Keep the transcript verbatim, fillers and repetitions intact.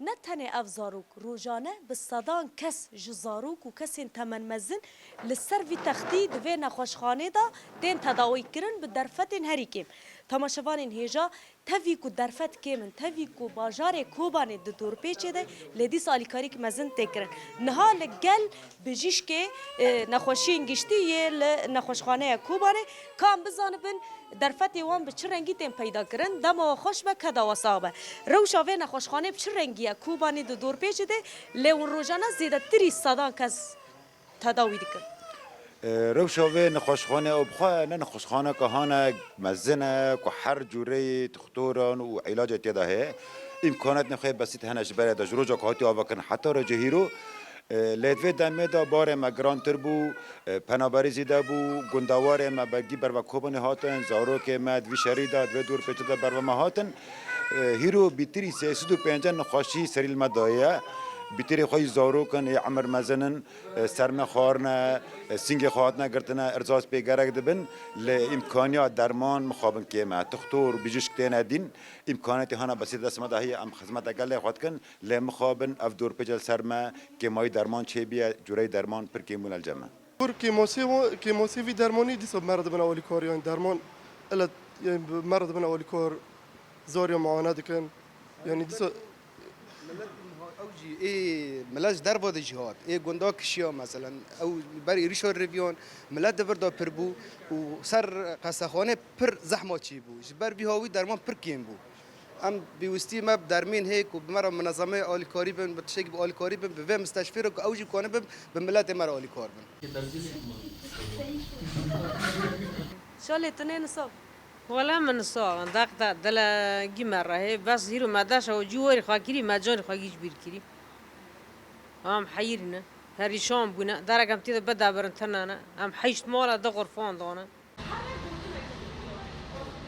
Ne tenê ev zarok, rojane bi sedan kes ji zarok û kesên temenmezin li ser vî textî di vê nexweşxanê de tên tedawîkirin bi derfetên herî kêm. Temaşevanên hêja, tevî ku derfet kêm in, tevî ku bajarê Kobanê di dorpêçê de, lê dîsa alîkarîk mezin tê kirin. Niha li gel bijîşkê, e, nexweşiyên giştî yê li nexweşxaneya Kobanê, ka em bizanibin derfetê wan bi çi rengî tên peyda kirin, dema we xweş be, keda we sax be. Rewşa vê nexweşxanê bi çi rengî ye? Kobanê di dorpêçê de, lê hûn rojane zêdetirî sedan kes tedawî dikin. E, rewşa vê nexweşxane û bi xwe ne nexweşxaneke hane mezin e ku her cûreyê tuxtoran û îlacê tê de heye. Îmkanatên xwe besît hene ji berê de, ji roja ku hatiye avakirin heta rojê hîro. E, lê di vê demê de barê me girantir bû, e, penaberî zêde bû, gundewarê me belkî berva Kobanê hatin, zarokê me di vî şerî de, di vê dorpêçê de berva me hatin. E, hîro bîtirî sê sed û pêncî nexweşî serî li me daye. Bîtirî xwe yî zarok in, ê emir mezin in, e, ser me xwarine, e, singê xwe hatine girtine, erzaz pê gerek dibin, lê îmkaniya derman mixabin kêm e. Tuxtor, bijîşk têne dîn, îmkaniyetê hana besî dest me de heye, em xizmeta gelê xwe dikin. Lê mixabin ev dorpêç li ser me, kêmayî derman çêbûye, cûreyê derman pir kêm bûne li cem me. Pir kêmasê wa-, kêmasê vî dermanî dîsa me re dibin alîkar, yanî derman ele, yanî bi me re dibin alîkar, zariya muayene dikin. Yanî dîsa Milet ew jî ê milet ji derva de jî hat. Ê gunda kişiya meselen. Ew berî êrîşa rêviyan milet di vir de pir bû û ser qesexanê pir zehma çêbû. Ji ber vî hawî derman pir kêm bû. Em pêwîstî me bi dermên hê ku bi me re minezemê alîkarî bin, bi tiştekî bi alîkarî bin, bi vê misteşfê re ku ew jî kanibin bi miletê me re alîkar bin. Şalê tu nê nisab. Wele min nisab, deq de dile gî me re hê, bes hîro me deşa û cî werî xwe kirî, me canî xwe gî ji bîr kirî. Em heyirî ne, perîşan bûne, derek em tê de bidebirin tune ne, em heşt mala di xurfan dane.